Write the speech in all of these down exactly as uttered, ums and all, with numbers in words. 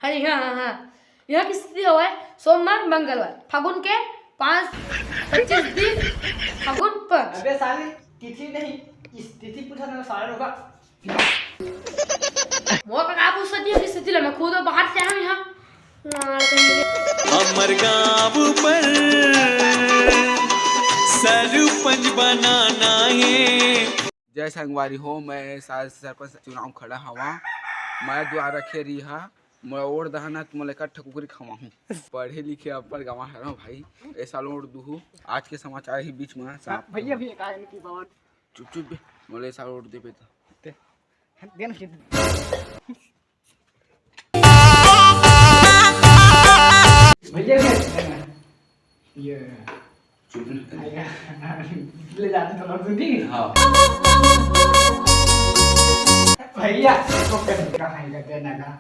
हाँ जी, हाँ, हाँ, हाँ। यहाँ की स्थिति हवय सोमवार, मंगलवार, फागुन के पाँच, पच्चीस दिन, फागुन पाँच। अबे साले, तिथि नहीं, स्थिति पूछा था, साले लोग। मोर का का पूछत हे स्थिति ला, मैं खुद बाहर से आया हूँ यहाँ। मार देंगे। हमर गांव बर सरपंच बनाना हे। जय संगवारी हो, मैं साल सरपंच चुनाव खड़ा हवा। मैं दुआर रखे रही हा, मोला ओढ़ दहा ना, तुमला एक ठकुकरी खवाहूँ। पढ़े लिखे अब्बड़ गंवा हरव भाई, ए साल ओढ़ दुहू। आज के समाचार ही बीच में साफ भैया भी एक आए इनकी बात। चुप चुप बे, मोला ए साल ओढ़ देबे त। दे। दे ना सीधे। भैया के ये चुप ना। आएगा। ले जाते तो लोग सुनी। हाँ। भैया, वो कर कहाँ है, देना का?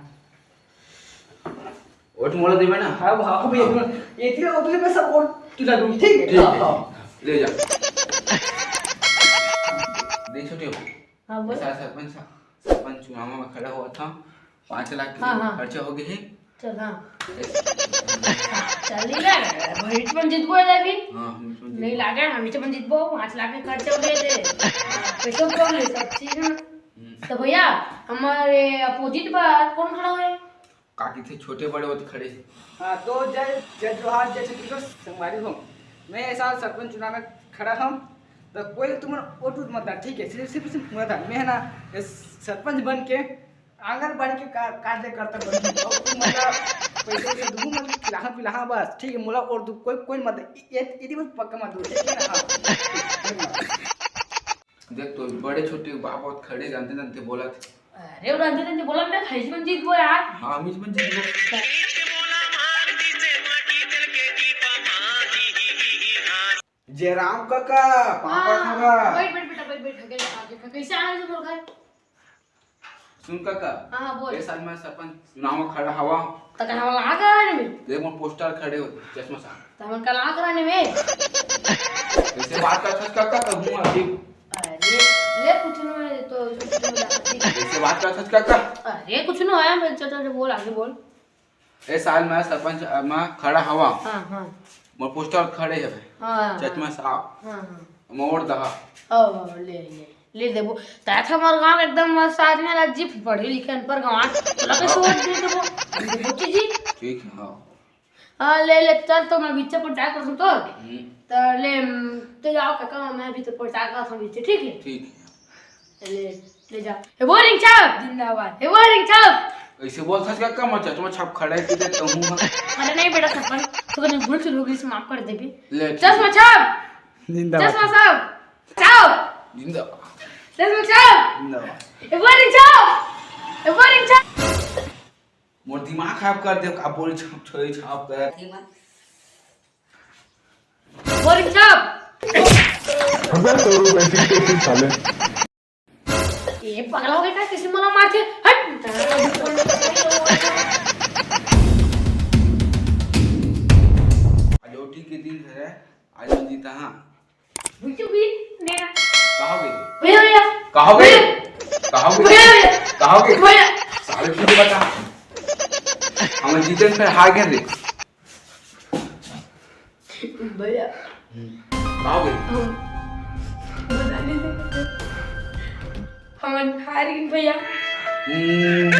वोट मोला देबे ना? हाँ, हाँ, भैया, हाँ। ये तेरे, वो तुझे मैं सब वोट तुला दूँ, ठीक है? ठीक है, हाँ, हाँ। ठीक है। ले जा। देख छोटे हो। हाँ, बोल। ऐसा सरपंच, सरपंच चुनाव में खड़ा हुआ था, पाँच लाख के हाँ, हाँ। खर्चा हो गए है। चल, हाँ। ऐसे चल ही रहा है, वही तो हम जीत गए अभी। हाँ, हम तो जीत नहीं गए। लागे, हम तो जीत गए, पाँच लाख के खर्चा हो गए थे। पैसों को नहीं, सब चीज में। हम्म। तो भैया, हमारे अपोजिट पर कौन खड़ा है? का कहिथे, छोटे बड़े वो तो खड़े हे। हाँ, तो जय, जय जोहार, जय छत्तीसगढ़ संगवारी हो। मैं ऐसा सरपंच चुनाव में खड़ा हूँ, तो कोई तुम वोट उठ मत डाल, ठीक है? सिर्फ, सिर्फ, सिर्फ मत डाल। मैं है ना, ये सरपंच बन के आंगनबाड़ी के का-, कार्यकर्ता बन के और तुम मतलब पैसे वैसे दूँ, मतलब खिलाहा पिलाहा बस, ठीक है? मोला और दू-, कोई, कोई मत, ये, ये, ये मत पक्का मत दो, ठीक है ना? हाँ। देख तो बड़े छोटे बाप बहुत खड़े जानते जानते बोला थे। अरे वो जानते जानते बोला, मैं भाई जी बन जीत गो यार। हाँ, हम ही बन जीत गो। जय राम काका, पापा हाँ, खागा। बैठ, बैठ, बेटा, बैठ, बैठ, आगे, आगे, कैसे आ रहे हो मोर घर? सुन काका, हाँ, हाँ, बोल। ए साल मैं सरपंच चुनाव में खड़ा हवा। त का हमन ला कराने में? देख, मोर पोस्टर खड़े हो, चश्मा साहब। त हमन का ला कराने में? कैसे बात करथस काका, कहूँ अभी। अरे, ले, कुछ नो है, तो कुछ नो जाता, ठीक है। कैसे बात करथस काका? अरे, कुछ नो है, मैं, चल, चल, बोल, आगे बोल। ए साल मैं सरपंच, अ, मैं खड़ा हवा। हाँ, हाँ। मोर पोस्टर खड़े हवे। हाँ, हाँ, चश्मा हाँ। साहब। हाँ, हाँ। मोर दहा। ओ, ले, ले, ले देबो। तै तो हमर गाँव एकदम मस्त आदमी वाला जी, पढ़े लिखे अनपढ़ गंवार। तोला कैसे हाँ। वोट दे देबो? हम देबो जी। ठीक है, हाँ। हाँ, ले, ले, चल तो मैं बीचे प्रचार कर दूँ तो। हम्म। तो ले, तो जाओ काका, मैं भी तो प्रचार करत हूँ बीचे, ठीक है? ठीक है। ले, ले जा। हे बोरिंग छाप जिंदाबाद, हे बोरिंग छाप। ऐसे बोलथस का, का मैं चश्मा छाप खड़ा है, किधर कहूँ मैं? अरे नहीं बेटा सरपंच, तो कहीं भूल चूक हो गई, इसे माफ कर दे भी। ले, ठीक चश्मा है। छाप। जिंदाबाद। चश्मा साहब। छाप। जिंदाबाद। चश्मा छाप। जिंदाबाद। हे बोरिंग छाप। हे बोरिंग छाप। मोर दिमाग खराब कर दे, का बोल छाप, छोरी छाप कर। बोरिंग छाप। अबे तो रुक, ऐसी कैसी साले। ए, पगला हो गया क्या? किसी मला मार के, हट। अजोटी के दिन है, आज मैं जीता हाँ। बुझू भी, मेरा। कहाँ गई? भैया, भैया। कहाँ गई? भैया। कहाँ गई? भैया, भैया। कहाँ गई? भैया। साले तुझे बता। हम जीते फिर हार गए रे। भैया। हम्म। का हो गए? हम बता नहीं सकते। हमन हार गइन भैया। हम्म।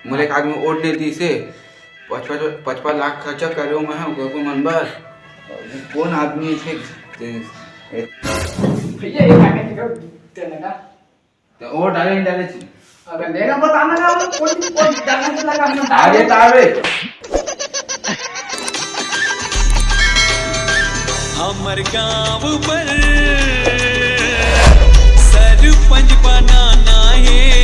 मोला एक आदमी वोट दे दिसे, पचपन, पचपन लाख खर्चा करे मैं, गोकुल मन बर। कौन आदमी थे? भैया, ये क्या कहते हो? तेरे का? तो वो डाले, नहीं डाले चीज। अबे लेगा बताना ना, वो कौन, कौन डालने से लगा हमने। आगे तो आवे। हमर गांव बर सरपंच बनाना हे।